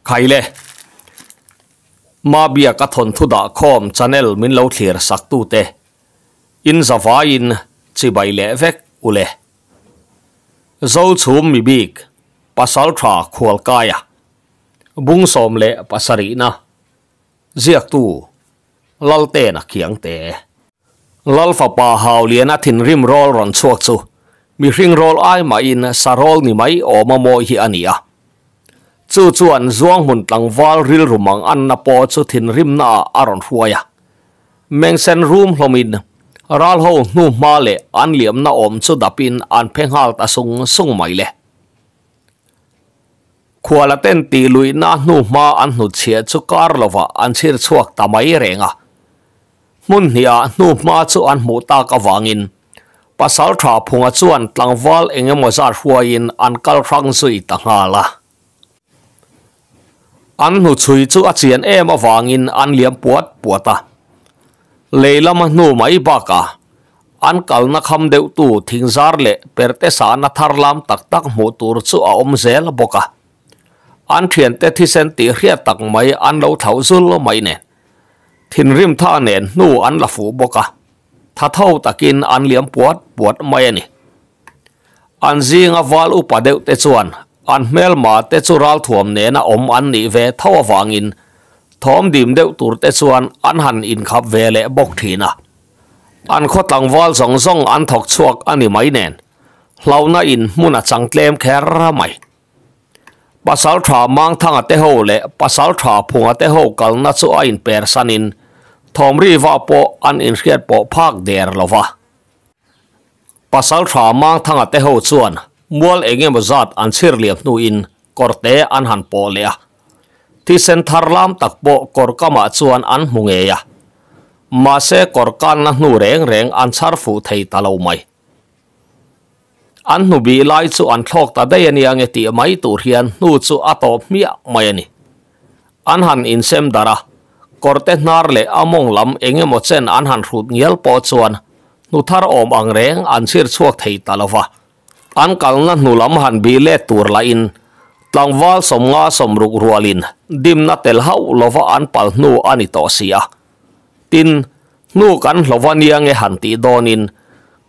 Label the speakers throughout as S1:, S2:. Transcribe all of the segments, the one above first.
S1: Khaile. Mabia ka thawnthu dah khawm channel min lo thlir sak tute in zavaiin chibai leh vek ule. Zochhum mibik Pasaltha Khualkaia Bungsawm leh pasarihna Ziaktu Laltena Khiangte. Lal fapa Hauliana thinrim rawl rawn chhuak chu mihring rawl ai mahin sa rawl ni mai awm a mawi hi a ni a. Chu chuan Zuanghmun tlangval rilru mang anna pawh chu thinrimna ah a rawn hruai a. Mengsen rum hlawmin ral ho hnu hma leh an liamna awm chu dapin an phe nghal ta sung sung mai le. Khuala ten tih luihna hnu hma an hnutchhiah chu kar lovah an chhir chhuak ta mai reng a. Hmun hniha hnu hma chu an hmuh tak avangin pasal tha phunga chuan tlangval eng emaw zat hruaiin an kal hrang zui ta nghal a. An hnuchhui chu a chian em avangin an liam puat puat a. Lei lama hnu mai bakah an kalna kham deuhtu thingzar leh perte sahna thar lam tak tak hmuh tur chu a awm zel bawk a. An thiante thisen tih hriat tak mai an lo thlauh zul mai nen. Thinrim tha nen hnu an la fuh bawk a, tha tho takin an liam puat puat mai a ni. An zinga val upa deuh te chuan an hmelma te chu ralthuam nena awm an nih ve tho avangin thawm dim deuh tur te chuan an han inkhap ve leh bawk thin a. An khaw tlangval zawng zawng an thawk chhuak a ni mai nen hlauhna in hmun a chang tlem kher mai. Pasal tha Mangthanga te ho leh Pasal tha Phunga te ho kalna chu a inpersanin thawmriva pawh an inhriat pawh phak der lo va. Pasal tha Mangthanga te ho chuan mual eng emaw zat an chhir liam hnuin kawrte an han pawh leh a. Thisen thar lam tak pawh kawr kamah chuan an hmu ngei a. Mahse kawr kanna hnu reng reng an chhar fuh thei ta lo mai. An hnu bih lai chu an thlawk ta daih a nia nge tih mai tur hian hnu chu a tawp hmiah mai a ni. An han insem darh a, kawrte hnar leh a mawng lam eng emaw chen an han hrut ngial pawh chuan hnu thar awm ang reng an chhir chhuak thei ta lo va. An kalna hnu lam han bih let tur lahin tlangval sawmnga sawmruk rualin dimna tel hauh lova an pal hnu a ni tawh si a. Tin, hnu kan hlova nia nge han tih dawnin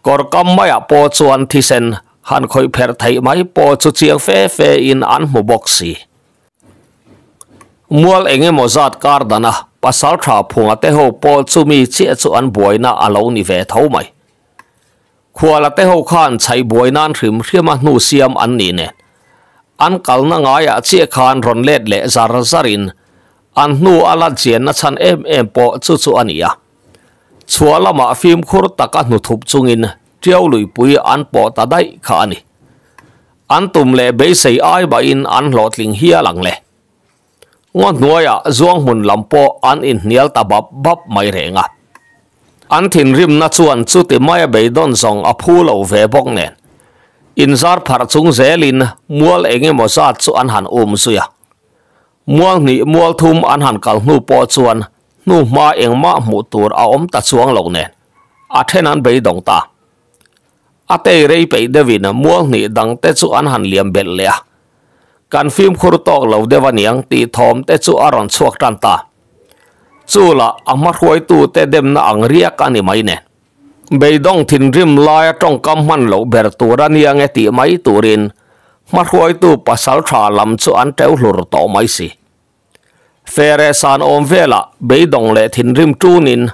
S1: kawr kam maiah pawh chuan thisen han khawih pherh theih mai pawh chu chiang fe fe in an hmu bawk si. Mual eng emaw zat kar dana pasal tha phunga te ho pawh chu mi chiah chu an buaina a lo ni ve tho mai. Khuala te ho khan chhaih buai nan hrim hriama hnu siam an nih nen an kalna ngaiah chiah khan rawn let leh zar zarin an hnu a la chianna chhan em em pawh chu chu a ni a. Chhuah lamah fimkhur taka hnu thup chungin Tiau luipui an pawh ta daih kha a ni. An tum leh beisei ai bahin an hlawhtling hial ang le. Ngaw hnuaiah zuang hmun lam pawh an inhnial ta bap bap mai reng a. An thinrimna chuan chuti maia beidawn zawng a phu lo ve bawk nen inzar pharh chung zelin mual eng emaw zat chu an han um zui a. Mual hnih mual thum an han kal hnu pawh chuan hnu hma engmah hmuh tur a awm ta chuang lo nen a then an beidawng ta. A tei rei peih deuhin mual hnih dang te chu an han liam belh leh a. Kan fimkhur tawk lo deuh aniang tih thawm te chu a rawn chhuak tan ta. Chu lah a hma hruaitu te demna ang riak a ni mai nen. Beidawng thinrim laia tawngkam hman loh ber tur a nia nge tih mai turin hma hruaitu pasal tha lam chu an teu hlur tawh mai si. Fere san awm velah beidawng leh thinrim tunin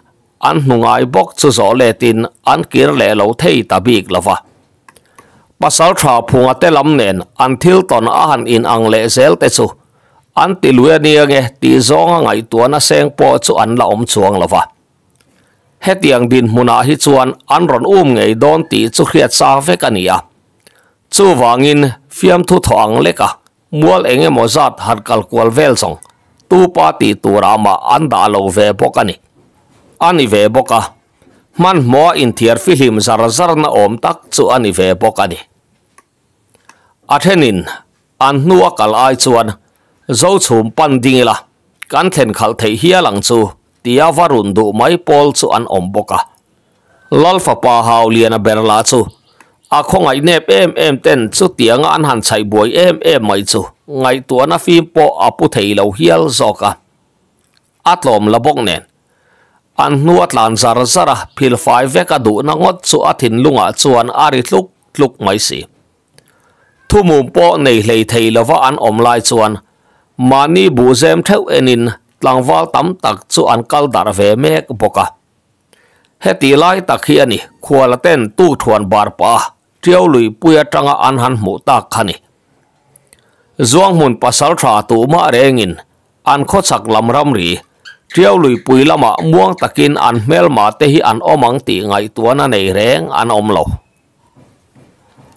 S1: an hnu ngai bawk chu zawh letin an kir leh lo thei ta bik lo va. Pasal tha phunga te lam nen an thil tawn a han in ang leh zel te chu an ti lui a nia nge tih zawnga ngaihtuahna seng pawh chu an la awm chuang lo va. Hetiang dinhmunah hi chuan an rawn um ngei dawn tih chu hriat sa vek a ni a. Chuvangin fiamthu thaw ang lek a Mual eng emaw zat han kal kual vel zawng tupa tih tur ah mah an dah lo ve bawk a ni. A ni ve bawk a, hmanhmawha inthiar fihlim zar zarna awm tak chu a ni ve bawk a ni. A thenin an hnu a kal ai chuan Zochhum pan ding ila kan thlen khalh theih hial ang chu tia va run duh mai pawl chu an awm bawk a. Lal fapa Hauliana ber lah chu. A khawngaih nep em em ten chutianga an han chhaih buai em em mai chu ngaihtuahna fim pawh a pu thei lo hial zawk a. A tlawm la bawk nen. An hnu a tlan zar zar a, phil fai vek a duhna ngawt chu a thinlungah chuan a ri tluk tluk mai si. Thumum pawh nei hlei thei lova an awm lai chuan mahni buhzem theuh enin tlangval tam tak chu an kal darh ve mek bawk a. Heti lai tak hi a ni, khuala ten tukthuan bar pah a Tiau lui pui atanga an han hmuh tak kha ni. Zuanghmun pasaltha tuhmah rengin an khawchhak lam ramri Tiau lui pui lamah muang takin an hmelma te hi an awm ang tih ngaihtuahna nei reng an awm lo.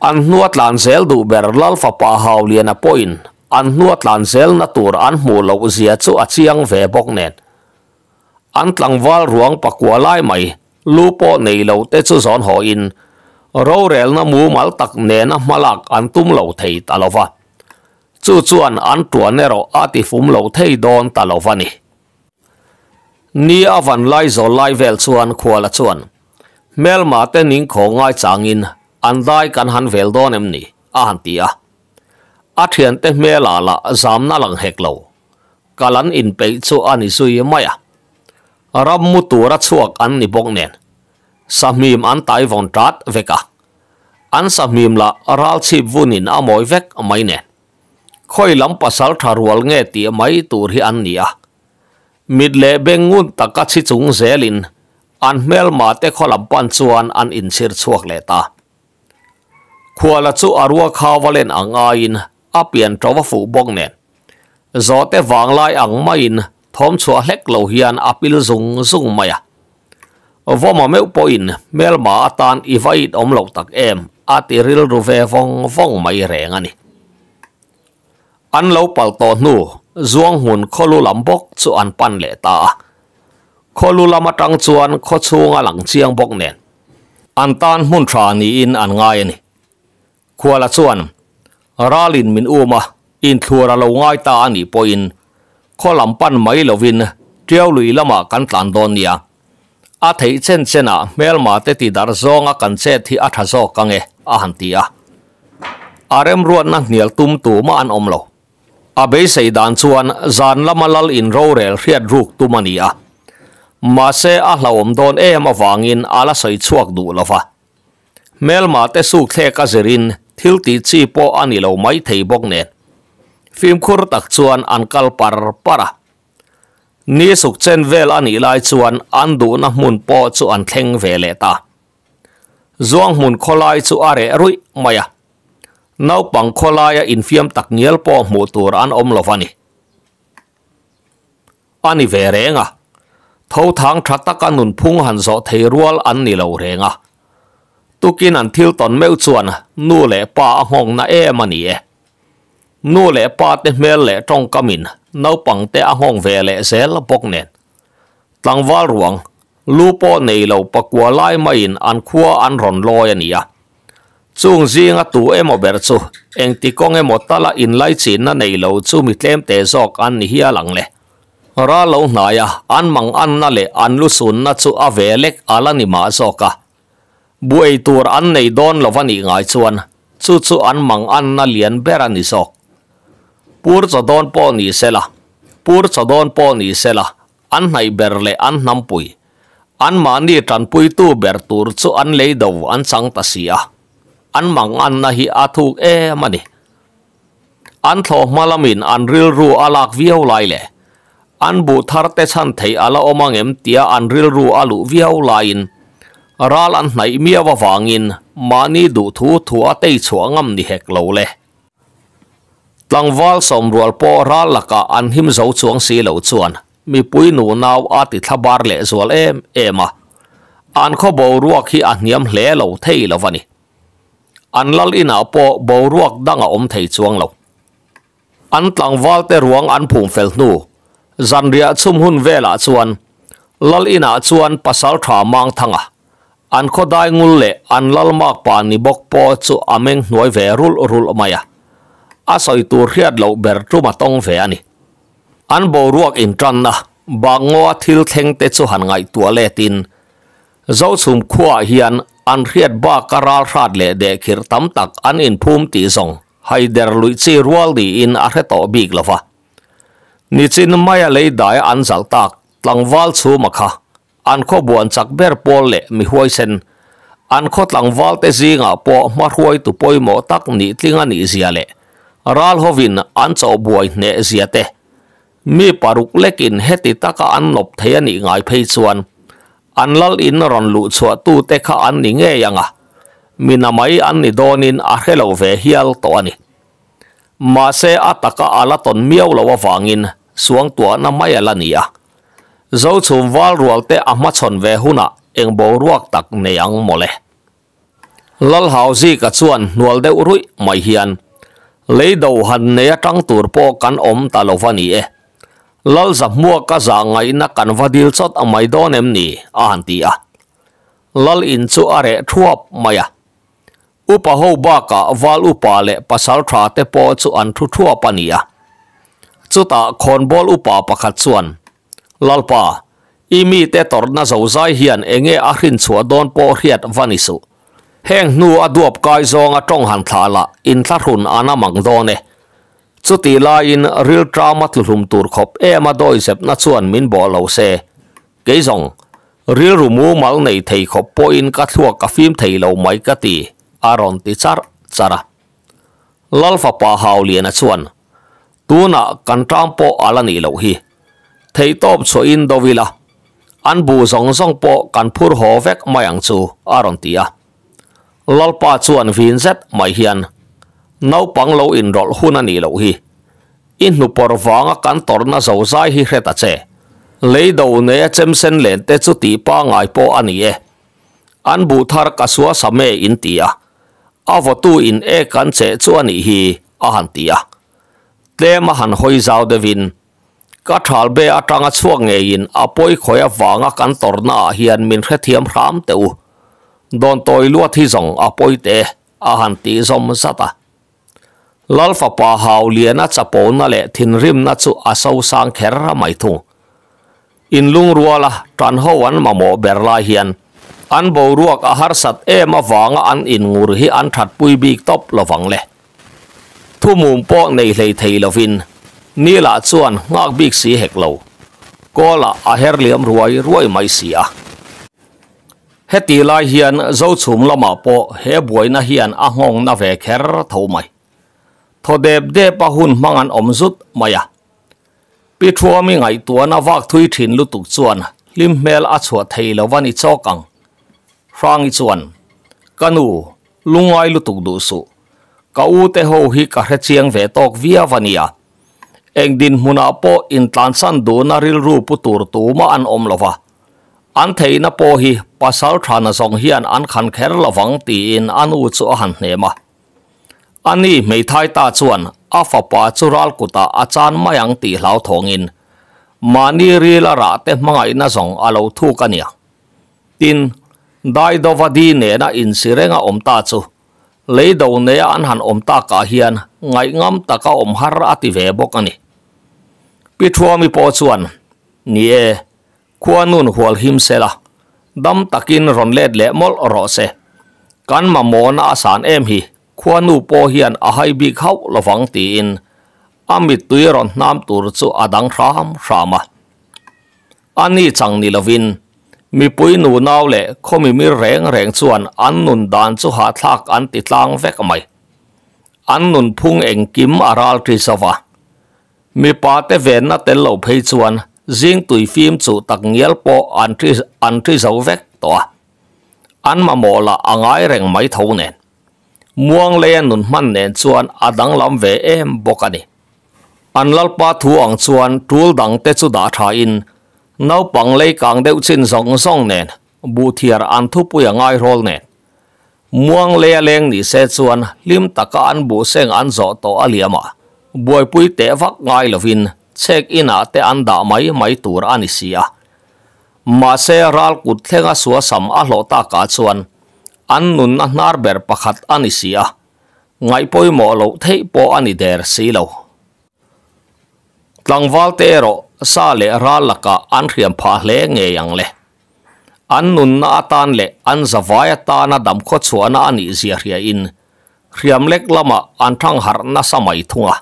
S1: An hnua tlan zel duh ber Lal fapa Hauliana pawhin an hnua tlan zelna tur an hmuh loh zia chu a chiang ve bawk nen. An tlangval ruang pakua lai mai lu pawh nei lo te chu zawn hawiin rorelna mumal tak nena hmalak an tum lo thei ta lo va. Chu chuan an tuan erawh a ti fum lo thei dawn ta lo va ni. Ni a van lai zawl lai vel chuan Khuala chuan, Hmelma te ning khaw ngai changin an dai kan han vel dawn em ni? a han ti a. A thiante hmelah lah zamna lang hek lo. Kal an inpeih chu a ni zui mai a. Ram mu tura chhuak an ni bawk nen sahmim an tai vawn tat vek a. An sahmim lah ral chhip vunin a mawi vek mai nen. Khawi lam pasal tha rual nge tih mai tur hi an ni a. Mit leh beng ngun taka chhi chung zelin an hmelma te khaw lam pan chuan an inchhir chhuak leh ta. Khuala chu a rua kha va len ang aiin a pian to va fuh bawk nen. Zawhte vanglai ang maiin thawm chhuah hlek lo hian a pil zung zung mai a. Vawma meuh pawhin hmelma atan i va it awm loh tak em a ti rilru ve vawng vawng mai reng a ni. An lo pal tawh hnu Zuanghmun khawlu lam bawk chu an pan leh ta a. Khawlu lam atang chuan khaw chhung a lang chiang bawk nen an tan hmun tha niin an ngai a ni. Khuala chuan, Ralin min um a, inthlur a lo ngai ta a nih pawhin khaw lam pan mai lovin Tiau lui lamah kan tlan dawn nia. A theih chen chenah hmelma te ti darh zawnga kan chet hi a tha zawk ang e, a han ti a. A remruatna hnial tum tumah an awm lo. A beisei dan chuan zan lama lal in rorel hriat ruk tum a ni a. Mahse a hlauhawm dawn em avangin a la sawi chhuak duh lo va. Hmelma te sukthlek a zirin thil tih chi pawh a ni lo mai thei bawk nen. Fimkhur tak chuan an kal par par a. Ni suk chen vel a nih lai chuan an duhna hmun pawh chu an thleng ve leh ta. Zuang hmun khawlai chu a reh ruih mai a. Naupang khawlaia infiam tak ngial pawh hmuh tur an awm lo va ni. A ni ve reng a. Tho thang tha taka nunphung han zawh thei rual an ni lo reng a. Tukin an thil tawn meuh chuan nu leh pa a nghawngna em a ni e. Nu leh pa te hmel leh tawngkamin naupang te a nghawng ve leh zel bawk nen. Tlangval ruang, lu pawh nei lo pakua lai maiin an khua an rawn lawi a ni a. Chung zinga tu emaw ber chu engti kawng emaw tala inlaichinna nei lo chu mi tlemte zawk an ni hial ang le. Ral lo hnaia an mang anna leh an lu sunna chu a ve lek a la ni mah zawk a. Buai tur an nei dawn lo va nih ngai chuan chu chu an mang anna lian ber a ni zawk. Pur chaw dawn pawh ni sela, pur chaw dawn pawh ni sela an hnaih ber leh an hnampui, anmahni tanpuitu ber tur chu an lei do an chang ta si a, an manganna hi a thuk em a ni. An thlawh hma lamin an rilru a lak viau lai leh an buh thar te chhan theih a la awm angem tia an rilru a luh viau laiin ral an hnaih miau avangin mahni duh thu thu a tei chhuah ngam ni hek lo le. Tlangval sawmrual pawh ral lakah an him zo chuang si lo chuan mipui nu nau a ti thla bar leh zual em em a, an khaw boruak hi a hniam hle lo thei lo a ni. An lal inah pawh boruak dang a awm thei chuang lo. An tlangval te ruang an phum fel hnu zanriah chhum hun velah chuan lal inah chuan pasal tha Mangthanga An khawdai ngul leh an lal mak pa ni bawk pawh chu a meng hnuai ve rulh rulh mai a, a sawi tur hriat loh ber tum a tawng ve a ni. An boruak intanna Bangngaw-a thil thleng te chu han ngaihtuah letin, Zochhum khuaah hian an hriat baka ral hrat leh dehkhirh tam tak an inphum tih zawng haider luih chi rual niin a hre tawh bik lo va. Nichin maia lei daia an zalh tak tlangval chhuma kha an khaw buan chak ber pawl leh mi huaisen an khaw tlangvalte zingah pawh hmahruaitu pawimawh tak nih tling a nih zia leh ral hovin an chawh buai hneh zia te Mi paruk lekin heti taka an nawp thei a nih ngai phei chuan an lal in rawn luh chhuah tute kha an ni ngei ang a, mi na mai an ni dawnin a hre lo ve hial tawh a ni. Mahse a taka a la tawn miau lo avangin suangtuahna mai a la ni a. Zochhum val rualte a hmachhawn ve hunah eng boruak tak nei ang mawle. Lalhauzika chuan hnual deuh ruih mai hian, Lei do han nei atang tur pawh kan awm ta lo va ni e. Lalza hmuaka zah ngaihna kan va dil chawt a mai dawn em ni? a han ti a. Lal in chu a reh thuap mai a. Upa ho bakah val upa leh pasal tha te pawh chu an thu thuap a ni a. Chutah khawnbawl upa pakhat chuan, Lalpa, I mite tawrhna zozai hian enge a hrinchhuah dawn pawh hriat va ni suh. Heng hnu a duap kai zawnga tawng han thlah lah inthlahrun an a mang dawn e. Chutih laiin rilṭama tluhlum tur khawp em a dawizepna chuan min bawh lo se. Kei zawng, rilru mumal nei thei khawp pawhin ka thluak ka fim thei lo mai ka ti, a rawn ti charh charh a. Lal fapa Hauliana chuan, Tunah kan ṭang pawh a la nih loh hi. Theihtawp chhuahin do ila, an bu zawng zawng pawh kan phur haw vek mai ang chu, a rawn ti a. Lalpa chuan vin zet mai hian, Naupang lo inrawlh hun a nih loh hi. I hnupawr vanga kan tawrhna zozai hi hre ta che. Lei do neia chemsen len te chu tih pangngai pawh a ni e. An buh thar ka sua sam e in ti a. A vawtu in ek an cheh chu a nih hi, a han ti a. Tlem a han hawi zau deuhin, Ka thal be atanga chhuak ngeiin a pawi khawi avanga kan tawrhna ah hian min hrethiam hram teh u. Dawn tawi luat hi zawng a pawi teh e, a han tih zawm zat a. Lal fapa hau liana chapona leh thinrimna chu a sosang kher mai thung. Inlungruala tan ho an mamawh ber lai hian an boruak a harsat em avanga an inngur hi an thatpui bik tawp lovang le. Thumum pawh nei hlei thei lovin Nila chuan nghak bik si hek lo. Kawlah a her liam ruai ruai mai si a. Heti lai hian Zochhum lamah pawh he buaina hian a nghawng na ve kher tho mai. Thaw dep dep a hun hmang an awm zut mai a. Pi Thuami ngaihtuahna vak thui thin lutuk chuan hlim hmel a chhuah thei lo va ni chawk ang. Hrangi chuan, Ka nu, lungngai lutuk duh suh. Ka u te ho hi ka hre chiang ve tawk viau a nia. Eng dinhmunah pawh intlansan duhna rilru pu tur tumah an awm lo va. An theihna pawh hi pasal thana zawng hian an khan kher lovang tiin a nu chu a han hnem a. Ani hmeithai ta chuan a fapa chu ral kutah a chan mai ang tih hlauthawngin mahni ril a rah te hmangaihna zawng a lo thuk a nia. Tin, Daidovadi nena insi renga awm ta chu lei do neia an han awm takah hian ngaihngam taka awm har a ti ve bawk a ni. Pi Thuami pawh chuan, Ni e, Khua nun hual him se la, dam takin rawn let leh mawlh rawh se. Kan mamawhna a san em hi, khua nu pawh hian a hai bik hauh lovang tiin a mittui rawn hnam tur chu a dang hram hram a. A ni chang ni lovin, mipui nu nau leh khaw mimir reng reng chuan an nun dan chu hahthlak an ti tlang vek mai. An nunphung engkim a ral ṭi zo va. Mipa te venna tel lo phei chuan zing tui fim chuh tak ngial pawh an ṭi an ṭi zo vek tawh a. An mamawh lah a ngai reng mai tho nen. Muang leia nun hman nen chuan a danglam ve em bawk a ni. An lalpa thu ang chuan ṭul dang te chu dah ṭha in naupang lei kang deuh chin zawng zawng nen buhthiar an thupui a ngai rawl nen. Muang leia leng ni se chuan hlim taka an buhseng an zawh tawh a liam a, buaipui teh vak ngai lovin chhek inah te an dah mai mai tur a ni si a. Mahse ral kut thlenga suasam a hlawh takah chuan an nunna hnar ber pakhat a ni si a, ngaihpawimawh loh theih pawh a ni der si lo. Tlangval te erawh sa leh ral lakah an hriam phah hle ngei ang le. An nunna atan leh an zavai atana damkhawchhuahna a nih zia hriain hriam lek lamah an thang harh nasa mai thung a.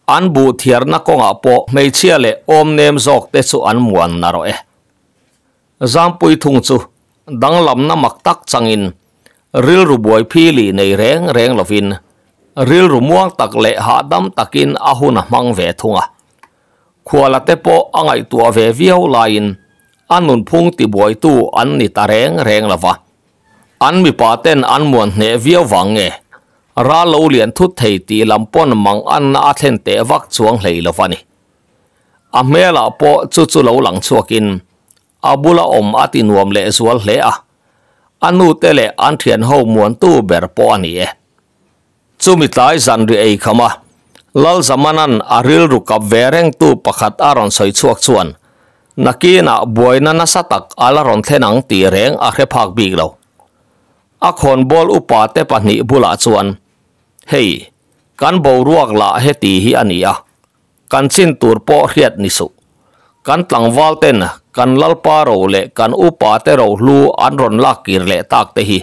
S1: An buh thiarna kawngah pawh hmeichhia leh awm nem zawk te chu an muan narawh e. Zampui thung chu danglamna mak tak changin rilru buai phili nei reng reng lovin rilru muang tak leh hahdam takin a hun a hmang ve thung a. Khuala te pawh a ngaihtuah ve viau laiin a nunphung tibuaitu an ni ta reng reng lo va. An mipa ten an muan hneh viau vang nge ral lo lian thut thei tih lam pawn mang anna a thlen teh vak chuang hlei lo va ni. A hmelah pawh chu chu lo lang chhuakin a bula awm a ti nuam leh zual hle a, a nute leh an thianho muantu ber pawh a ni e. Chumi tlai zanri ei kham a, Lalzamana'n a rilru kap ve rengtu pakhat a rawn sawi chhuak chuan, Nakinah buaina nasa tak a la rawn thlen ang tih reng a hre phak bik lo. A khawnbawl upa te pahnih bulah chuan, Hei, kan boruak lah heti hi a ni a, kan chin tur pawh hriat ni suh. Kan tlangval ten kan Lalpa ro leh kan upa te rohlu an rawn lak kir leh tak te hi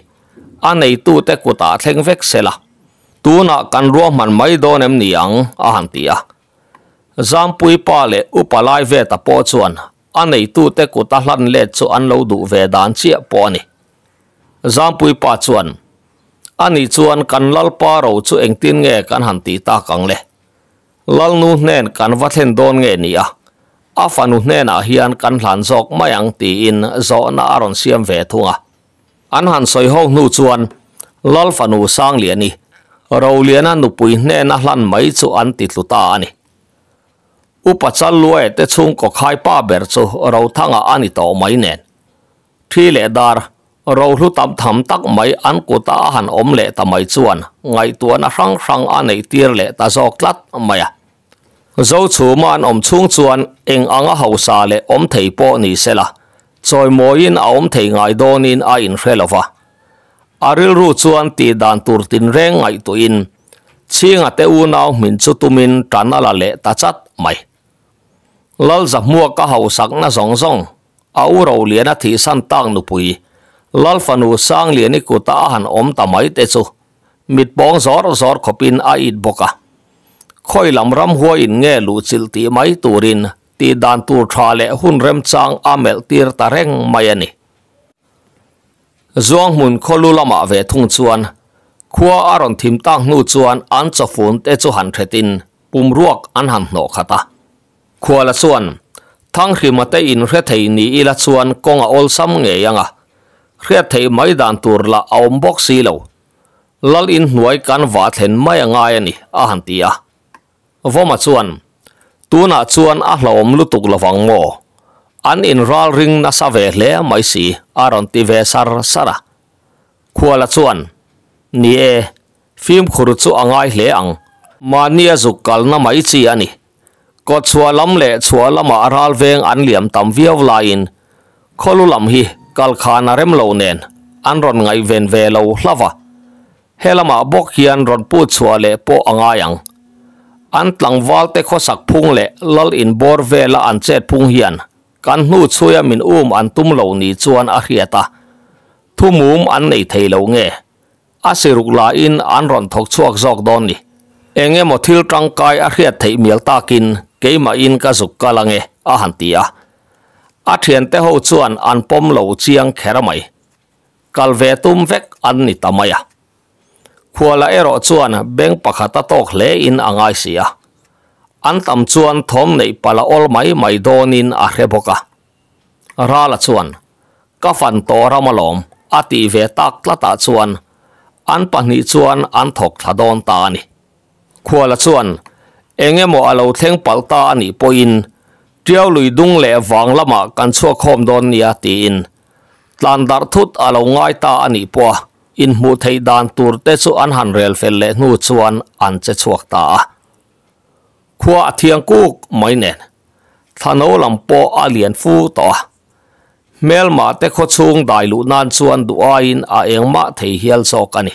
S1: a neitute kutah thleng vek se la, tunah kan ruahman mai dawn em ni ang? a han ti a. Zampui pa leh upa lai ve ta pawh chuan a neitute kuta hlan let chu an lo duh ve dan chiah pawh a ni. Zampui pa chuan, Ani chuan kan Lalpa ro chu engtin nge kan han tih tak ang le? Lalnu hnen kan va thlen dawn nge ni a, a fanu hnenah hian kan hlan zawk mai ang tiin zawhna a rawn siam ve thung a. An han sawi ho hnu chuan Lal fanu Sangliani, Roliana nupui hnena hlan mai chu an ti tlu ta a ni. Upa Challuaia te chhungkaw khai pa ber chu Rothanga a ni tawh mai nen. Thi leh dar, rohlu tam tham tak mai an kuta a han awm leh ta mai chuan ngaihtuahna hrang hrang a neih tir leh ta zawk tlat mai a. Zochhuma an awm chhung chuan eng anga hausa leh awm thei pawh ni sela, chawimawiin a awm thei ngai dawnin a inhre lo va. A rilru chuan tih dan tur tinreng ngaihtuahin Chhinga te unau hmin chu tumin tan a la leh ta chat mai. Lalzahmuaka hausakna zawng zawng A u Roliana thihsan tak nupui, Lal fanu Sangliani kuta a han awm ta mai te chu mit pawng zawr zawr khawpin a it bawk a. Khawi lam ramhuaiin nge luhchilh tih mai turin tih dan tur tha leh hun remchang a melh tir ta reng mai a ni. Zuanghmun khawlu lamah ve thung chuan khua a rawn thim tak hnu chuan an chawfun te chu han hretin pumruak an han hnawh khat a. Khuala chuan, Thanghrima te in hre thei ni ila chuan kawng a awlsam ngei ang a, hriat theih mai dan tur lah a awm bawk si lo. Lal in hnuai kan vah thlen mai a ngai a ni, a han ti a. Vawma chuan, Tunah chuan a hlauhawm lutuk lovang maw? An in ral ring nasa ve hle mai si, a rawn ti ve sar sar a. Khuala chuan, Ni e, fimkhur chu a ngai hle ang. Mahnia zuk kalna mai chi a ni. Kawt chhuah lam leh chhuah lamah ral veng an liam tam viau laiin khawlu lam hi kalkhan a rem lo nen an rawn ngaihven ve lo hlauh a, he lamah bawk hian rawn put chhuah leh pawh a ngai ang. An tlangval te khawsak phung leh lal inbawr vela an chet phung hian kan hnu chhuia min um an tum lo ni chuan a hriat a, thumum an nei thei lo nge? A siruk lahin an rawn thawk chhuak zawk dawn ni. Eng emaw thil tangkai a hriat theih mial takin keimahin ka zuk kal ange, a han ti a. A thiante ho chuan an pawm lo chiang kher mai. Kal ve tum vek an ni ta mai a. Khuala erawh chuan beng pakhat a tawk hlein a ngai si a. An tam chuan thawm neih palh a awl mai mai dawnin a hre bawk a. Rala chuan, Ka fan tawh ram alawm, a tih ve tak tlatah chuan an pahnih chuan an thawk thla dawn ta a ni. Khuala chuan, Eng emaw a lo thleng palh ta a nih pawhin Tiau lui dung leh vang lamah kan chhuak khawm dawn nia tiin tlan darh thut a lo ngai ta a nih pawha inhmuh theih dan tur te chu an han rel fel leh hnu chuan an che chhuak ta a. Khua a thiang kuk mai nen Thlano lam pawh a lian fu tawh a, hmelma te khaw chhung dai luh nan chuan duh aiin a engmah thei hial zawk a ni.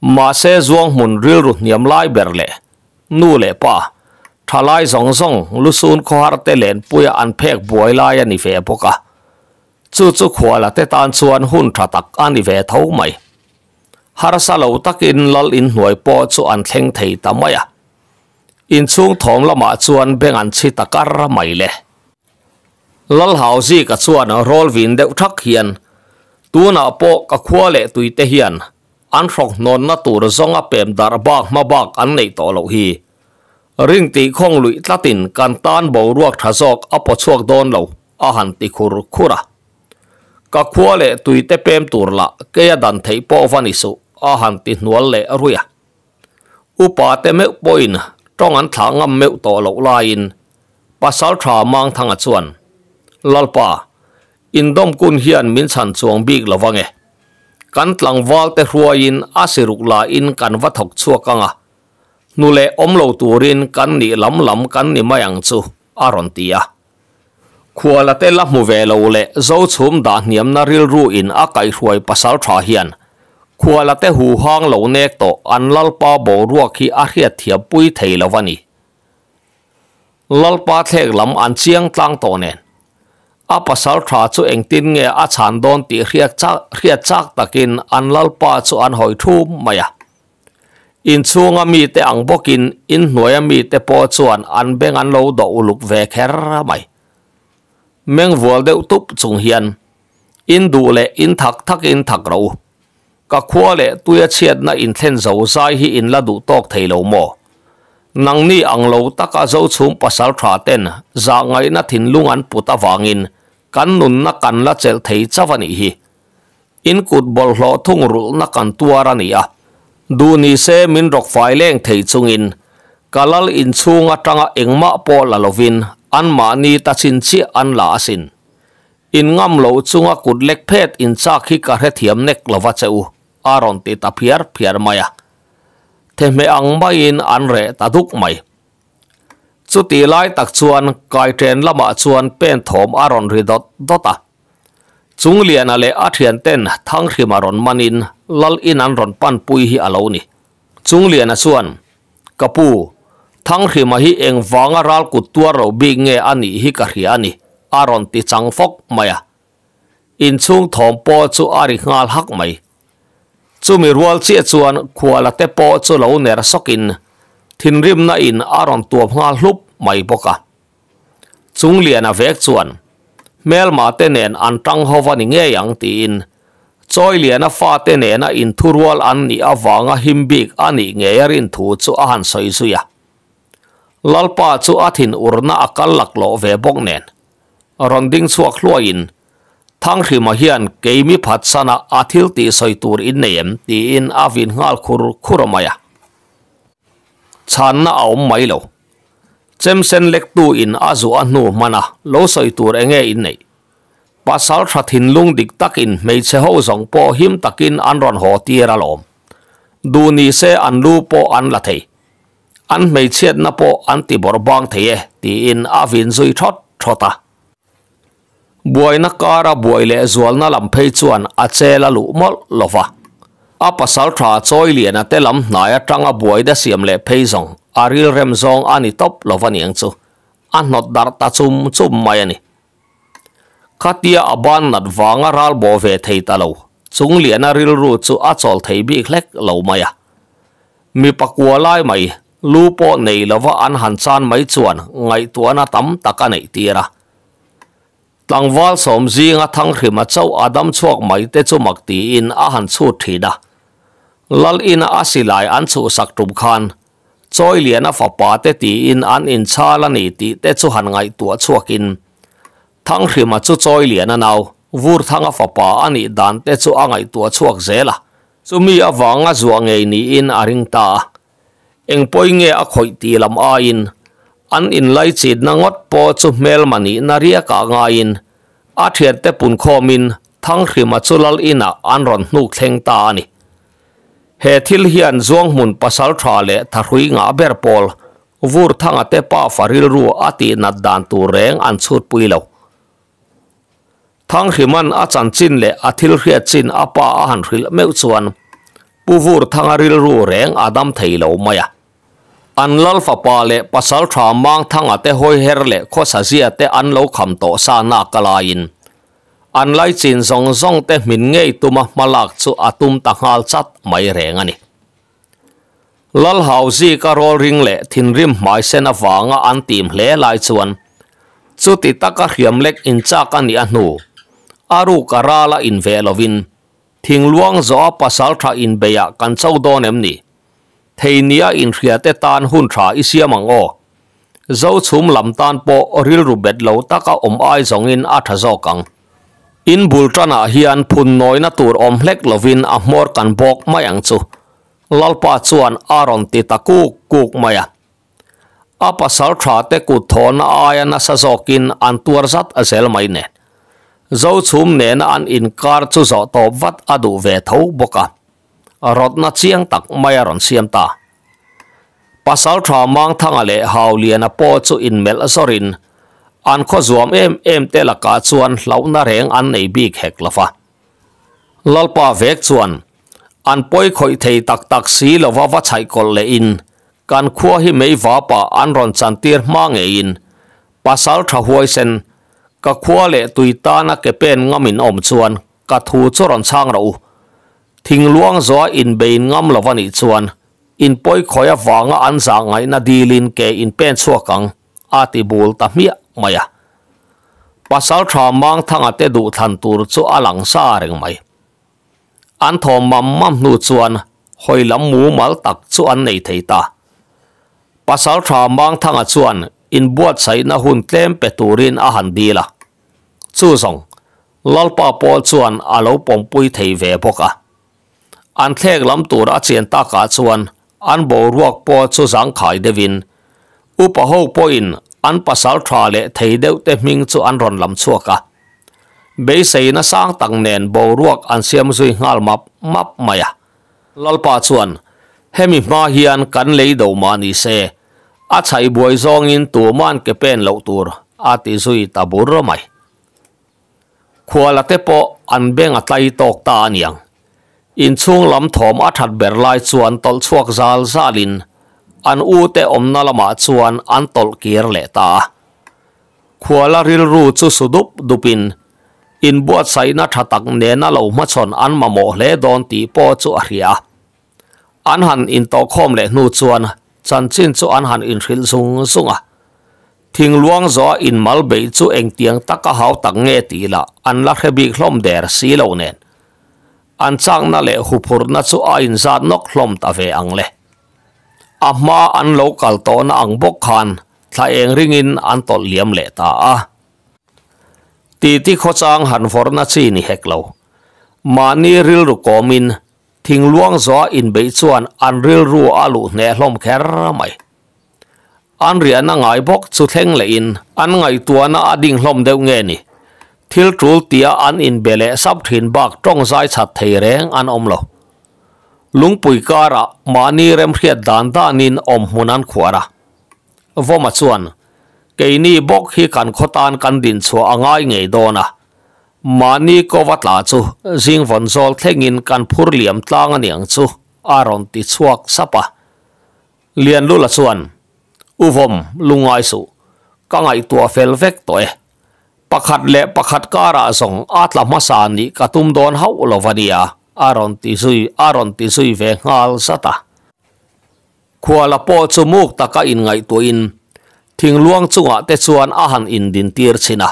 S1: Mahse zuang hmun rilru hniam lai ber leh nu leh pa thalai zawng zawng lusun khawhar te lenpuia an phek buai lai a ni ve bawk a. Chu chu khuala te tan chuan hun tha tak a ni ve tho mai. Harsa lo takin lal in hnuai pawh chu an thleng thei ta mai a. Inchhung thawm lamah chuan beng an chhi ta kar mai le. Lal Hauzika chuan rawl vin deuh thak hian, Tunah pawh ka khua leh tui te hian an hrawk hnawnna tur zawnga pem darh bak hma bak an neih tawh loh hi. Ring tih khawng luih tlatin kan tan boruak tha zawk a paw chhuak dawn lo, a han ti khur khur a. Ka khua leh tui te pem tur lah keia dan theih pawh va ni suh, a han ti hnual leh ruih a. Upa te meuh pawhin tawng an thlah ngam meuh tawh loh laiin Pasaltha Mangthanga chuan, Lalpa, indawmkun hian min chhan chuang bik lo vang e. Kan tlangval te hruaiin a siruk lain kan va thawk chhuak ang a, hnu leh awm lo turin kan nih lam lam kan ni mai ang chu, a rawn ti a. Khuala te la hmu ve lo leh Zochhum dah hniamna rilru in a kaihhruai pasaltha hian Khuala te huhang lo nek tawh an Lalpa boruak hi a hriatthiam pui thei lo a ni. Lalpa thlek lam an chiang tlang tawh nen a pasaltha chu engtin nge a chhan dawn tih hriat chak takin an Lalpa chu an hawi thum mai a. Inchhunga mite ang bawkin inhnuaia mite pawh chuan an beng an lo dawh uluk ve kher mai. Meng vual deuh tup chung hian, In duh leh in thak thakin thak rawh u. Ka khua leh tuia chhiatna inthlen zo zai hi in la duh tawk thei lo maw? Nangni ang lo taka Zochhum pasal tha ten zahngaihna thinlung an put avangin kan nunna kan la chelh thei chauh a nih hi. In kut bawlhhlawh thungrulhna kan tuar a ni a, duh ni se min rawk fai leng thei chungin ka lal inchhung atanga engmah pawh la lovin anmahni ta chin chiah an la asin. In ngam loh chunga kut lek phet in chak hi ka hrethiam nek lova che u, a rawn ti ta phiar phiar mai a. Thehmeh ang maiin an reh ta duk mai. Chutih lai tak chuan kaiṭen lamah chuan pen thawm a rawn ri dawt dawt a. Chungliana leh a thianten Thanghrima rawn manin Lal in an rawn panpui hi a lo ni. Chungliana chuan, Ka pu, Thanghrima hi eng vanga ral kut tuar lo bik nge a nih hi ka hria a ni, a rawn ti chang fawk mai a. Inchhung thawm pawh chu a ri nghal hak mai. Chumi rual chiah chuan khuala te pawh chu lo ner sawkin thinrimna in a rawn tuam nghal hlup mai bawk a. Chungliana vek chuan, Hmelma te nen an tang ho va ni ngei ang tiin Chawiliana fate nena inthurual an nih avanga him bik a nih ngei a rin thu chu a han sawi zui a. Lalpa chu a thin urna a kal laklawh ve bawk nen rawn ding chhuak hluaiin Thanghrima hian keimi phatsana a thil tih sawi tur in nei em tiin a vin nghal khur khur mai a. Chhanna a awm mai lo. Chemsen lektu in a zuah hnu hman a, lo sawi tur enge in neih? Pasal tha thinlung dik takin hmeichhe ho zawng pawh him takin an rawn haw tir alawm. Duh ni se an lu pawh an la thei. An hmeichhiatna pawh an ti bawrh bang thei e, tiin a vin zui thawt thawt a. Buaina kara buai leh zualna lam phei chuan a chel a luh mawlh lo va. A pasal tha Chawiliana te lam hnai atanga buaina siam leh phei zawng a rilrem zawng a ni tawp lo va niang chu a hnawt darh ta chum chum mai a ni. Khatia a ban nat vanga ral bawh ve thei ta lo Chungliana rilru chu a chawl thei bik hlek lo mai a. Mipa kua lai mai lu pawh nei lova an han chan mai chuan ngaihtuahna tam tak a neih tir a. Tlangval sawm zinga Thanghrima chauh a dam chhuak mai te chu mak tiin a han chhut thin a. Lal ina a silai an chhuhsak tum khan Chawiliana fapa te tiin an inchhal a ni tih te chu han ngaihtuah chhuakin Thanghrima chu Chawiliana nau Vurthanga fapa a nih dan te chu a ngaihtuah chhuak zel a. Chumi avanga zuah ngei niin a ring ta a. Eng pawi nge a khawih tih lam aiin an inlaichitna ngawt pawh chu hmelma nihna riakah ngaiin a thiante punkhawmin Thanghrima chu lal inah an rawn hnuk thleng ta a ni. He thil hian Zuanghmun pasal tha leh thahrui ngah ber pawl Vurthanga te pafa rilru a tihnat dan tur reng an chhutpui lo. Thangriman a chanchin leh a thil hriat chin a pa a han hrilh meuh chuan Pu Vurthanga rilru reng a dam thei lo mai a. An lal fapa leh pasal tha Mangthanga te hawiher leh khawsa zia te an lo kham tawh sa nak a laiin An laichin zawng zawng te hmin ngei tuma hmalak chu a tum ta nghal chat mai reng a ni. Lal Hauzika rawl ring leh thinrim hmai sen avanga an tim hle lai chuan chuti taka hriam lek inchak a nih a hnu a ruk a rala inveh lovin thingluang zawha pasaltha inbeiah kan cho dawn em ni? Thei nia inhriate tan hun tha i siam ang aw. Zochhum lam tan pawh rilru bet lo taka awm ai zawngin a tha zawk ang. In bul tanah hian phun nawina tur awm hlek lovin a hmawr kan bawk mai ang chu. Lalpa chuan a rawn ti ta kuk kuk mai a. A pasal tha te kut thawhna aia nasa zawkin an tuar zat a zel mai nen. Zochhum nena an inkar chu zawh tawp vat a duh ve tho bawk a. Rawtna chiang tak mai a rawn siam ta. Pasaltha Mangthanga leh Hauliana pawh chu inmelh zawrin an khaw zuam em em te lakah chuan hlauhna reng an nei bik hek lo va. Lalpa vek chuan an pawi khawih thei tak tak si lova va chhaih kawlh lehin kan khua hi mei vapa an rawn chantir hma ngeiin Pasaltha huaisen ka khua leh tui tana ke pen ngamin awm chuan ka thu chu rawn chhang rawh u. Thingluang zawha inbein ngam lo va nih chuan In pawi khawi avanga an zah ngaihna dilin ke in pen chhuak ang, a ti bul ta hmiah mai a. Pasal tha Mangthanga te duh thlan tur chu a lang sa reng mai. An thawm mam mam hnu chuan hawi lam mumal tak chu an nei thei ta. Pasal tha Mangthanga chuan inbuatsaihna hun tlem pe turin a han dil a. Chu zawng, Lalpa pawh chuan a lo pawmpui thei ve bawk a. An thlek lam tur a chian takah chuan an boruak pawh chu zangkhai deuhin upa ho pawhin an pasal tha leh thei deuh te hming chu an rawn lam chhuak a. Beiseina sang tak nen boruak an siam zui nghal map map mai a. Lalpa chuan, Hemi hma hian kan lei do mah ni se, a chhaih buai zawngin tuman ke pen loh tur a ti zui ta bur mai. Khuala te pawh an beng a tlai tawk ta a niang. Inchhung lam thawm a that ber lai chuan tawlh chhuak zal zalin an u te awmna lamah chuan an tawlh kir leh ta a. Khuala rilru chu su dup dupin inbuatsaihna tha tak nena lo hmachhawn an mamawh hle dawn tih pawh chu a hria a. An han intawhkhawm leh hnu chuan chanchin chu an han inhrilh zung zung a. Thingluang zawha inmal beih chu engtiang taka hau tak nge tih lah an la hre bik hlawm der si lo nen. An chakna leh huphurhna chu a inzat nawk hlawm ta ve ang le. A hma an lo kal tawhna ang bawk khan thla eng ringin an tawlh liam leh ta a. Titi khawchang han vawrhna chi ni hek lo. Mahni rilru kawmin Thingluang zawha inbeih chuan an rilru a luh hneh hlawm kher mai. An riahna ngai bawk chu thleng lehin an ngaihtuahna a ding hlawm deuh nge ni? Thil tul tia an inbe leh sap thin bak tawng zai chat thei reng an awm lo. Lungpui karah mahni remhriat dan danin awm hmun an khuar a. Vawma chuan, Keini bawk hi kan khawtan kan dinchhuah a ngai ngei dawn a, Mahni kova tla chu zing vawn zawl thlengin kan phur liam tlang a niang chu a rawn ti chhuak sap a. Lianlula chuan, U Vawm, lungngai suh, ka ngaihtuah fel vek tawh e. Pakhat leh pakhat karah zawng a tla hmasa nih ka tum dawn hauh lo va nia, a rawn ti zui a rawn ti zui ve nghal zat a. Khuala pawh chu muk taka inngaihtuahin thingluang chungah te chuan a han indintir chhin a.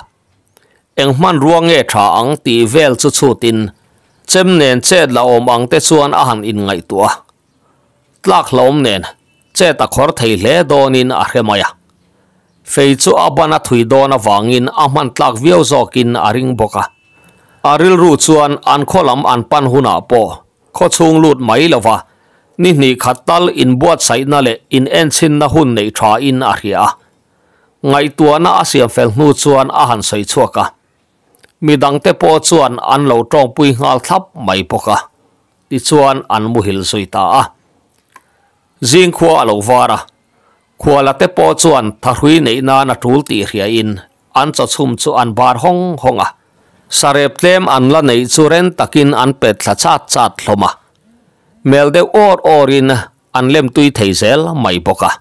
S1: Eng hmanrua nge tha ang tih vel chu chhutin chem nen chet la awm ang te chuan a han inngaihtuah a. Tlak hlawm nen chet a khawr thei hle dawnin a hre mai a. Fei chu a ban a thui dawn avangin a hman tlak viau zawkin a ring bawk a. A rilru chuan an khaw lam an pan hunah pawh khaw chhung lut mai lova ni hnih khat tal inbuatsaihna leh inenchhinna hun neih thain a hria a. Ngaihtuahna a siam fel hnu chuan a han sawi chhuak a, midangte pawh chuan an lo tawngpui nghal thlap mai bawk a, tichuan an muhil zui ta a. Zing khua a lo var a, khuala te pawh chuan thahrui neih nan a tul tih hriain an chawchhum chu an bar hawng hawng a, sarep tlem an la neih chu ren takin an pet thla chat chat hlawm a, mel deuh awr awrin an lem tui thei zel mai bawk a.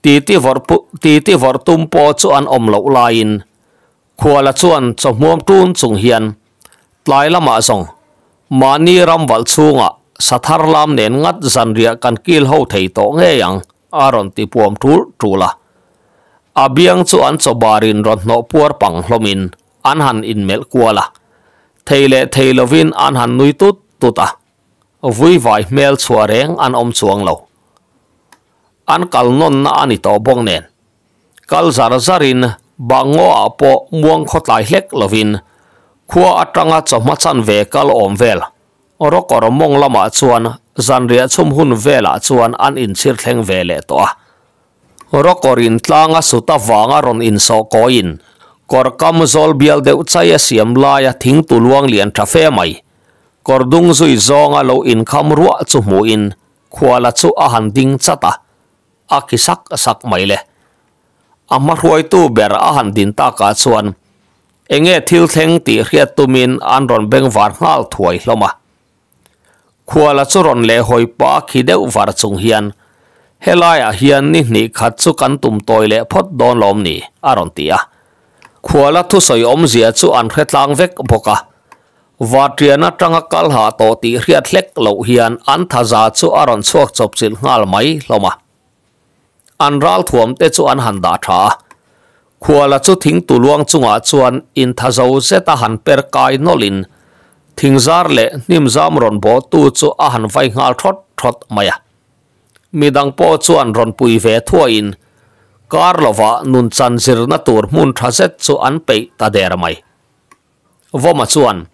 S1: Titi vawrh pu titi vawrh tum pawh chu an awm loh laiin Khuala chuan chawhmuam tun chung hian tlai lamah zawng mahni ram valh chhungah sathar lam nen ngat zanriah kan kil ho thei tawh ngei ang a rawn ti puam tul tul a. A biang chu an chawbarin rawn hnawh puar pang hlawmin an han inmelh kual a, thei leh thei lovin an han nui tut tut a, vuivai hmel chhuah reng an awm chuang lo. An kal nawnna a ni tawh bawk nen, kal zar zarin Bangngaw ah pawh muang khawtlai hlek lovin khua atanga chawhma chan ve kal awm vel Rawkawr mawng lamah chuan zanriah chhum hun velah chuan an inchhir thleng ve leh tawh a. Rawkawrin tlanga sut avanga rawn insawh kawiin kawr kam zawl bial deuh chai a siam laia thing tu luang lian tha fe mai kawr dung zui zawnga lo inkham ruah chu hmuhin khuala chu a han ding chat a, a khi sak sak mai le. A hmahruaitu ber a han din takah chuan enge thil thleng tih hriat tumin an rawn beng var nghal thuai hlawm a. Khuala chu rawn leh hawi pa khi deuh var chung hian, Helaiah hian ni hnih khat chu kan tum tawi leh phawt dawn lawm ni? a rawn ti a. Khuala thusawi awmzia chu an hre tlang vek bawk a. Vatrian atanga kal hah tawh tih hriat hlek loh hian an thaza chu a rawn chhuak chawpchilh nghal mai hlawm a. An ralthuam te chu an han dah tha a, khuala chu thing tuluang chungah chuan inthazo zeta han per kai nawlhin thingzar leh hnimzam rawn bawhtu chu a han vai nghal thawt thawt mai a. Midang pawh chuan rawn pui ve thuaiin kar lovah nunchan zirna tur hmun tha zet chu an peih ta der mai. Vawma chuan,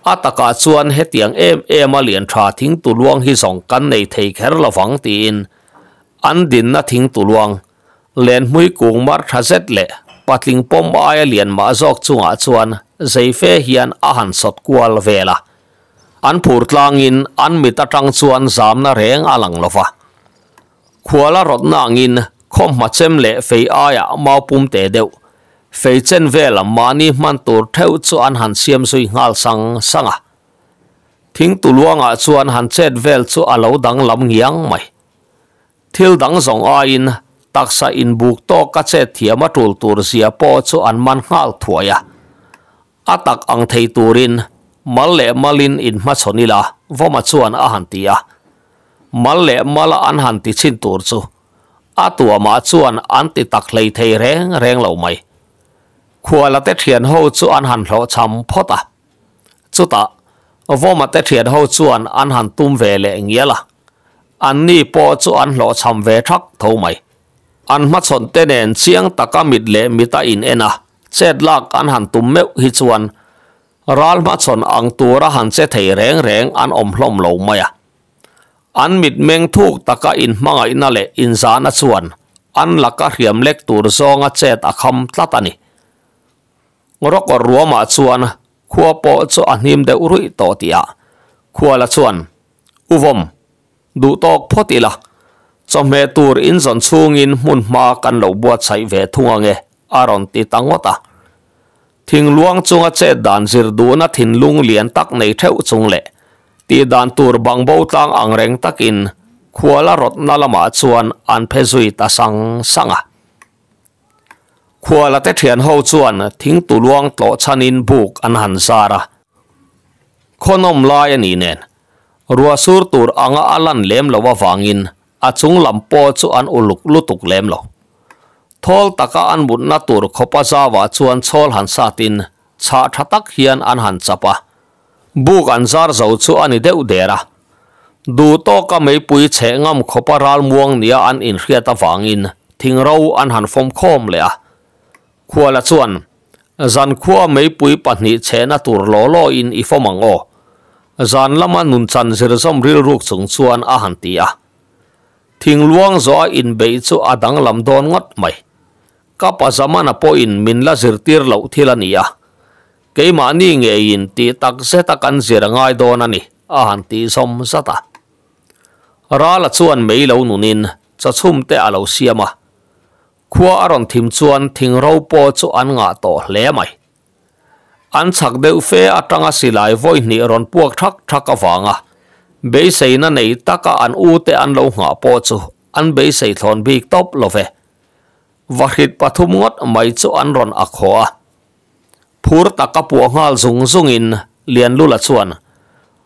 S1: A takah chuan hetiang em em a lian tha thing tuluang hi zawng kan nei thei kher lovang tiin an dinna thing tuluang lenhmui kung mar tha zet leh patling pawm aia lian mah zawk chungah chuan zei fe hian a han sawt kual vel a. An phur tlangin an mit atang chuan zamna reng a lang lova. Khuala rawtna angin khawmhma chem leh fei aiah mau pum te deuh, fei chen vela mahni hman tur theuh chu an han siam zui nghal sang sang a. Thing tuluangah chuan han chet vel chu a lo danglam ngiang mai. Thil dang zawng aiin taksa inbuk tawka chet thiam a tul tur zia pawh chu an man nghal thuai a. A tak ang thei turin mal leh malin inhmachhawn ila, Vawma chuan a han ti a. Mal leh mala an han ti chhin tur chu a tuamah chuan an ti tak hlei thei reng reng lo mai. Khuala te thian ho chu an han hlawhchham phawt a. Chutah Vawma te thian ho chuan an han tum ve leh ngial a. Anni pawh chu an hlawhchham ve thak tho mai. An hmachhawn te nen chiang taka mit leh mit a in en a. Chet lak an han tum meuh hi chuan ral hmachhawn ang tura han che thei reng reng an awm hlawm lo mai a. An mitmeng thuk taka inhmangaihna leh inzahna chuan an laka hriam lek tur zawnga chet a kham tlat a ni. Rawkawr ruamah chuan khua pawh chu a hnim deuh ruih tawh tihah Khuala chuan, U Vawm, Duh tawk phawt ila, chawhmeh tur in zawn chhungin hmun hma kan lo buatsaih ve thung ange, a rawn ti ta ngawt a. Thingluang chunga chet dan zir duhna thinlung lian tak nei theuh chung leh tih dan tur bangbo tlang ang reng takin khuala rawtna lamah chuan an phe zui ta sang sang a. Khuala te thian ho chuan thing tuluang tlawh chhanin buk an han zar a. Khawnawm lai a nih nen Ruah sur tur anga a lan lem lo avangin a chung lam pawh chu an uluk lutuk lem lo. Thawl taka an mutna tur khawpa zauah chuan chhawl han satin chhah tha tak hian an han chap a. Buk an zar zo chu a ni deuh der a. Duh tawka meipui chheh ngam khawpa ralmuang nia an inhriat avangin thingro an han fawm khawm leh a. Khuala chuan, Zankhua meipui pahnih chhehna tur law law in i fawm ang aw. Zan lama nunchan zirzawm rilruk chung chuan a han ti a. Thingluang zawh a inbeih chu a danglam dawn ngawt mai. Ka pa Zamana pawhin min la zirtir loh thil a ni a. Keimahni ngeiin tih tak zeta kan zir a ngai dawn a ni, a han tih zawm zat a. Rala chuan mei lo nunin chawchhum te a lo siam a. Khua a rawn thim chuan thing ro pawh chu an ngah tawh hle mai. An chhak deuh fe atanga silai vawi hnih rawn puak thak thak avanga beiseina nei taka an ute an lo nghah pawh chu an beisei thlawn bik tawp lo ve. Vahrit pathum ngawt mai chu an rawn a khaw a. Phur taka puah nghal zung zungin Lianlula chuan,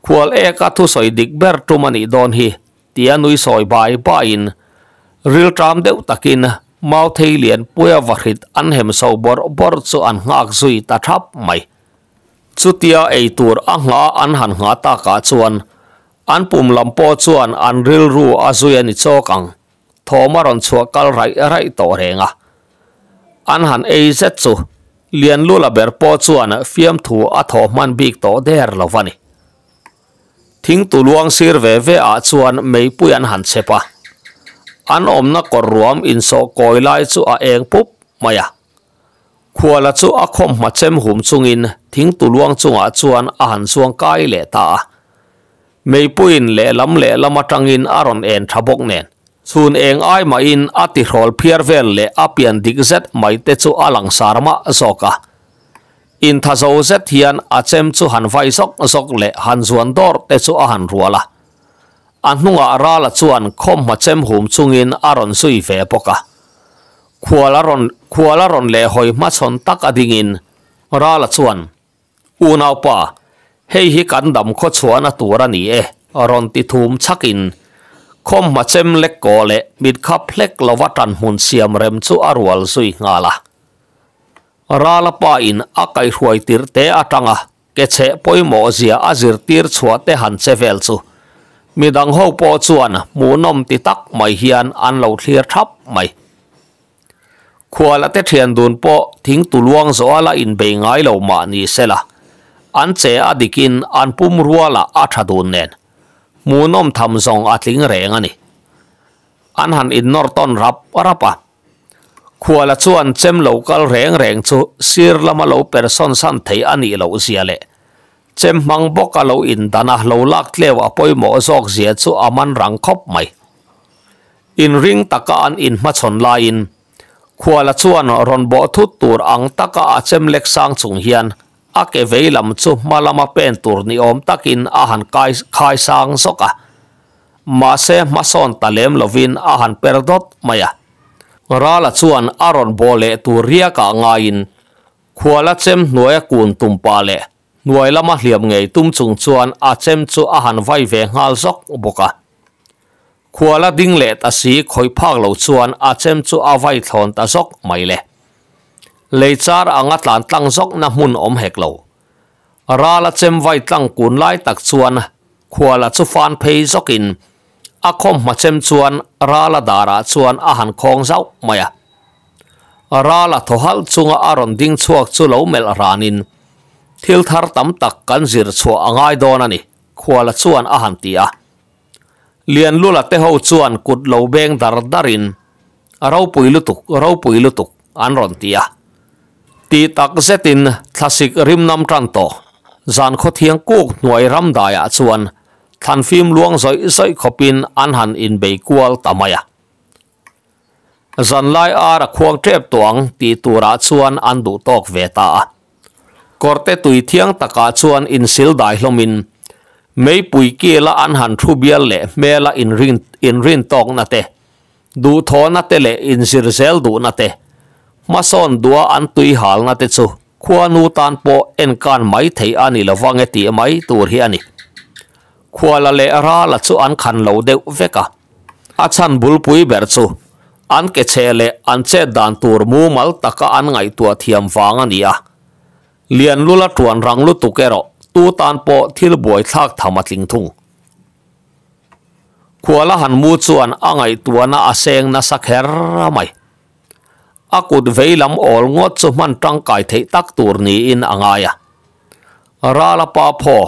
S1: Khual eka thusawi dik ber tum a nih dawn hi, tia nui sawi bai baiin rilṭam deuh takin Mauthei Lianpuia vahrit an hem so bawrh bawrh chu an nghak zui ta thap mai. Chutia eitur a nghah an han nghah takah chuan an pum lam pawh chuan an rilru a zui a ni chawk ang, thawm a rawn chhuah kal raih raih tawh reng a. An han ei zet chu Lianlula ber pawh chuan fiamthu a thawh hman bik tawh der lo va ni. Thingtu luang sir ve ve ah chuan meipui an han chep a, an awmna kawr ruam insawh kawi lai chu a eng pup mai a. Khuala chu a khawmhma chem hum chungin thingtu luang chungah chuan a han zuang kai leh ta a. Meipuiin lehlam lehlam atangin a rawn en tha bawk nen, chhun eng ai mahin a tihrawl phiar vel leh a pian dik zet mai te chu a langsar mah zawk a. Intha zo zet hian a chem chu han vai zawk zawk leh han zuan dawr te chu a han rual a. A hnungah Rala chuan khawmhma chem hum chungin a rawn zui ve bawk a. Khual a rawn khual a rawn leh hawi hmachhawn tak a dingin Rala chuan, Unaupa, hei hi kan dam khawchhuahna tur a ni e, rawn ti thum chhakin khawmhma chem lek kaw leh mitkhap hlek lova ṭanhmun siam rem chu a rual zui nghal a. Rala pa in a kaihruai tirh te atanga ke chheh pawimawh zia a zirtir chhuah te han che vel chu midang ho pawh chuan hmuhnawm ti tak mai hian an lo thlir thap mai. Khuala te thian dun pawh thing tuluang zawh a la inbei ngai lo mah ni sela, an che a dikin an pum ruala a tha dun nen hmuhnawm tham zawng a tling reng a ni. An han innawr tawn rap rap a. Khuala chuan chem lo kal reng reng chu sir lama lo persawn san thei a nih loh zia leh chem hmang bawka lo indana lo lak tleu a pawimawh zawk zia chu a man rang khawp mai. Inring taka an inhmachhawn laiin Khuala chuan rawn bawh thut tur ang taka a chem lek sang chung hian a ke vei lam chu hma lama pen tur ni awm takin a han kai khai sang zawk a. Mahse hmasawn ta lem lovin a han per dawt mai a. Rala chuan a rawn bawh leh tur riakah ngaiin Khuala chem hnuaia kun tum pah leh hnuai lama hliam ngei tum chung chuan a chem chu a han vai ve nghal zawk bawk a. Khuala ding leh ta si khawih phak lo chuan a chem chu a vai thlawn ta zawk mai le. Lei char anga tlan tlang zawkna hmun awm hek lo. Rala chem vai tlang kun lai tak chuan Khuala chu fan phei zawkin a khawmhma chem chuan Rala darah chuan a han khawng zauh mai a. Rala thaw halh chunga a rawn ding chhuak chu lo melh ranin, Thil thar tam tak kan zir chhuah a ngai dawn a ni, Khuala chuan a han ti a. Lianlula te ho chuan kut lo beng dar darin, A ropui lutuk, ropui lutuk, an rawn ti a. Ti tak zetin thlasik rim nam tan tawh. Zan khawthiang kuk hnuai ram daiah chuan thlanfim luang zawih zawih khawpin an han inbei kual ta mai a. Zanlai ar a khuang tep tawh ang tih turah chuan an duh tawk ve ta a. Kawrte tui thiang takah chuan insil dai hlawmin meipui kila an han thu bial leh hmela inrin inrin tawkna te, Duhthawhna te leh inzir zel duhna te, hmasawn duha an tui halna te chu khuanu tan pawh enkan mai theih a ni lo vang e tih mai tur hi a ni. Khuala leh Rala chu an khan lo deuh vek a, a chhan bulpui ber chu an ke chhe leh an chet dan tur mumal taka an ngaihtuah thiam vang a ni a. Lianlula tuan rang lutuk erawh tu tan pawh thil buaithlak tham a tling thung. Khuala han mu chuan a ngaihtuahna a seng nasa kher mai. A kut vei lam awl ngawt chu hman tangkai theih tak tur niin a ngai a. Rala pa phaw,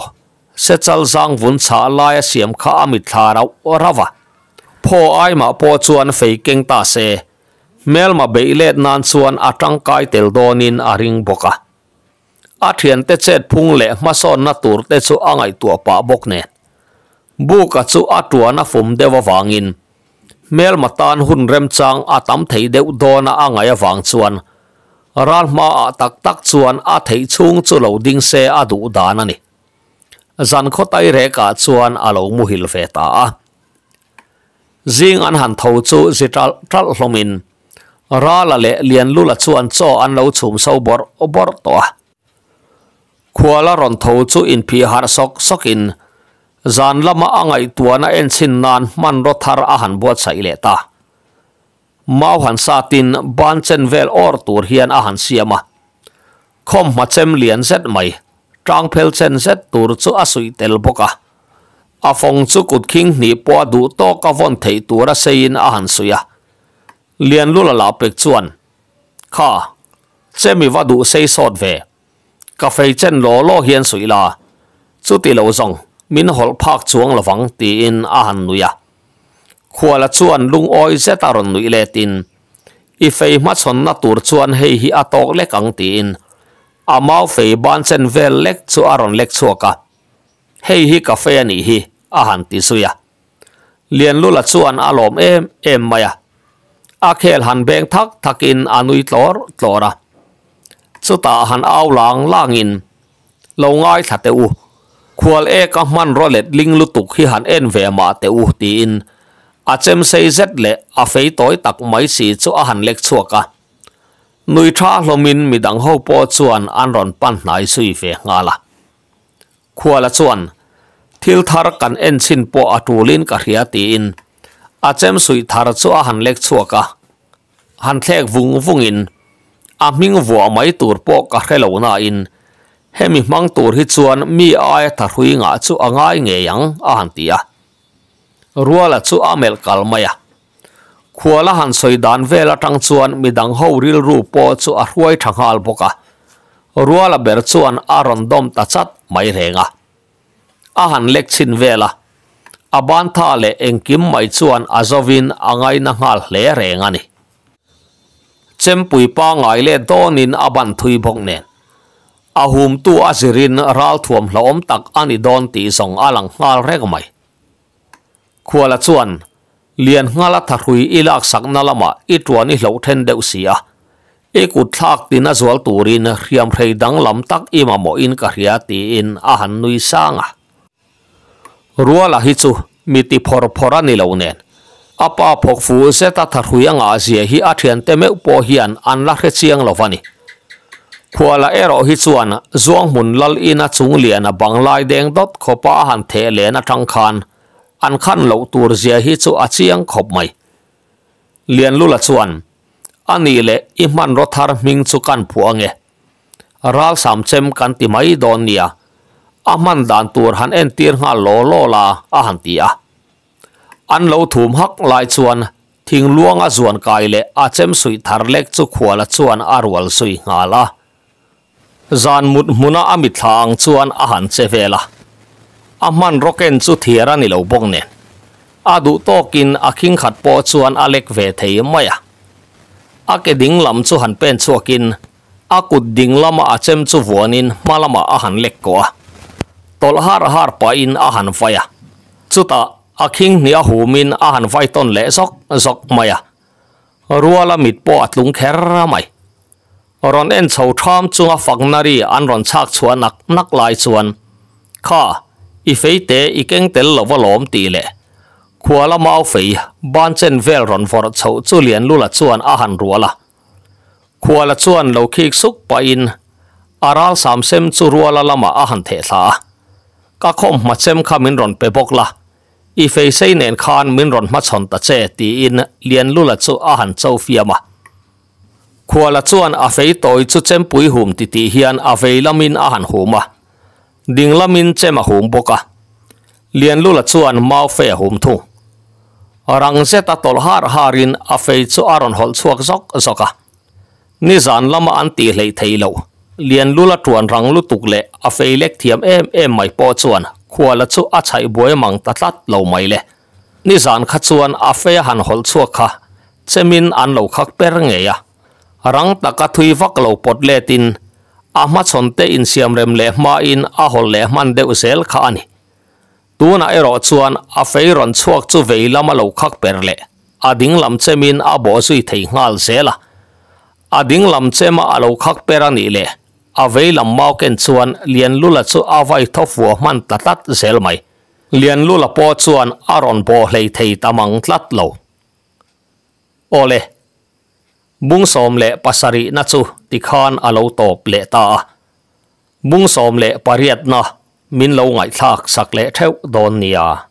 S1: sechal zang vun chhah laia siam kha a mitthla rauh rauh a. Phaw aimah pawh chuan fei keng ta se, hmelma beih let nan chuan a tangkai tel dawnin a ring bawk a. A thiante chet phung leh hmasawnna tur te chu a ngaihtuah pah bawk nen. Buka chu a tuan a fum deuh avangin hmelma tan hun remchang a tam thei deuh dawna a ngaih avang chuan ral hmaah tak tak chuan a theih chhung chu lo ding se a duh dan a ni. Zan khawtai rekah chuan a lo muhil ve ta a. Zing an han tho chu zi ṭalh ṭalh hlawmin Rala leh Lianlula chuan chaw an lo chhum so bawrh bawrh tawh a. Khuala rawn tho chu inphih harh sawk sawkin zan lama a ngaihtuahna enchhin nan hmanraw thar a han buatsaih leh ta. Mau han satin ban chen vel awr tur hian a han siam a. Khawmhma chem lian zet mai, tang phel chen zet tur chu a suih tel bawk a. A fawng chu kut khing hnih pawh a duh tawk a vawn theih tur a seiin a han suih a. Lianlula lah pek chuan, Kha, chem i va duh sei sawt ve. Ka fei chen law law hian suih la, chuti lo zawng min hawlh phak chuang lovang tiin a han nui a. Khuala chuan lungawi zet a rawn nuih letin, I fei hmachhawnna tur chuan hei hi a tawk lek ang tiin a mau fei ban chen vel lek chu a rawn lek chhuak a. Hei hi ka fei a nih hi a han ti zui a. Lianlula chuan a lawm em em mai a. A khel han beng thak thakin a nui tlawr tlawr a. Chutah han au lang langin, Lo ngaithla teh u, khual eka hmanraw let ling lutuk hi han en ve mah teh u tiin a chem sei zet leh a fei tawi tak mai si chu a han lek chhuak a. Nui tha hlawmin midang ho pawh chuan an rawn pan hnai zui ve nghal a. Khuala chuan, Thil thar kan en chhin pawh a tulin ka hria tiin a chem suih thar chu a han lek chhuak a. Han thlek vung vungin a hming vuah mai tur pawh ka hre lo nain hemi hmang tur hi chuan mi aia tha hrui ngah chu a ngai ngei ang a han ti a. Ruala chu a melh kal mai a. Khuala han sawi dan vel atang chuan midang ho rilru pawh chu a hruai tha nghal bawk a. Ruala ber chuan a rawn dawm ta chat mai reng a. A han lek chhin vel a, a ban tha leh engkim mai chuan a zovin a ngaina nghal hle reng a ni. Chempui pangai leh dawnin a ban thui bawk nen, a humtu a zirin ralthuam hlauhawm tak a ni dawn tih zawng a lang nghal reng mai. Khuala chuan, Lian nghala thahrui i laksakna lamah i tuan i hloh then deuh si a, i kut thlak tin a zual turin hriamhrei danglam tak i mamawhin ka hria tiin a han nui sang a. Ruala hi chu mi ti phawr phawr a ni lo nen, a pa phawk fu zeta thahrui a ngah zia hi a thiante meuh pawh hian an la hre chiang lo va ni. Khuala erawh hi chuan Zuanghmun lal ina chung liana banglai deng dawt khawpa a han theh len atang khan an khan loh tur zia hi chu a chiang khawp mai. Lianlula chuan, A nih leh i hmanraw thar hming chu kan phuah ange. Ralsam chem kan ti mai dawn nia, a hman dan tur han entir nghal law law la a han ti a. An lo thum hak lai chuan thingluanga zuan kai leh a chem suih thar lek chu khuala chuan a rual zui nghal a. Zan mut hmuna a mitthla ang chuan a han che vel a, a hmanraw ken chu thiar a ni lo bawk nen a duh tawkin a khing khat pawh chuan a lek ve thei mai a. A ke ding lam chu han pen chhuakin a kut ding lama a chem chu vuanin hma lamah a han lek kawh a, tawlh har har pahin a han vai a, chutah a khing hnih a humin a han vai tawn leh zawk zawk mai a, ruala mit pawh a tlung kher mai. Rawn en chho tham chunga fakna ri an rawn chhak chhuah nak nak lai chuan, Kha, i feite i keng tel lo va lawm tih leh Khuala mau fei ban chen vel rawn vawrh chhoh chu Lianlula chuan a han rual a. Khuala chuan lo khik suk pahin a ral sam sem chu ruala lamah a han theh thla a. Ka khawmhma chem kha min rawn pe bawk la, i fei sei nen khan min rawn hmachhawn ta che tiin Lianlula chu a han cho fiam a. Khuala chuan a fei tawi chu chempui hum titih hian a vei lamin a han hum a, ding lamin chem a hum bawk a. Lianlula chuan mau fei a hum thung. Rang zeta tawlh har harin a fei chu a rawn hawlh chhuak zawk zawk a. Nizan lama an tih hleih thei lo, Lianlula tuan rang lutuk leh a fei lek thiam em em mai pawh chuan khuala chu a chhaih buai mang ta tlat lo mai le. Nizan kha chuan a fei a han hawlh chhuak kha chemin an lo khak per ngei a. Rang taka thui vak lo pawt letin a hmachhawn te insiamrem leh hmain a hawlh leh hman deuh zel kha a ni. Tunah erawh chuan a fei rawn chhuak chu vei lama lo khak per leh a ding lam chemin a bawh zui thei nghal zel a. A ding lam chema a lo khak per a nih leh a vei lam mau ken chuan Lianlula chu a vai thaw fua hman ta tlat zel mai. Lianlula pawh chuan a rawn bawh hlei thei ta mang tlat lo. Awle. Bung 17 na chu tikhan a lo tawp leh ta a. Bung 18 na min lo ngaihthlak sak leh theuh dawn nia.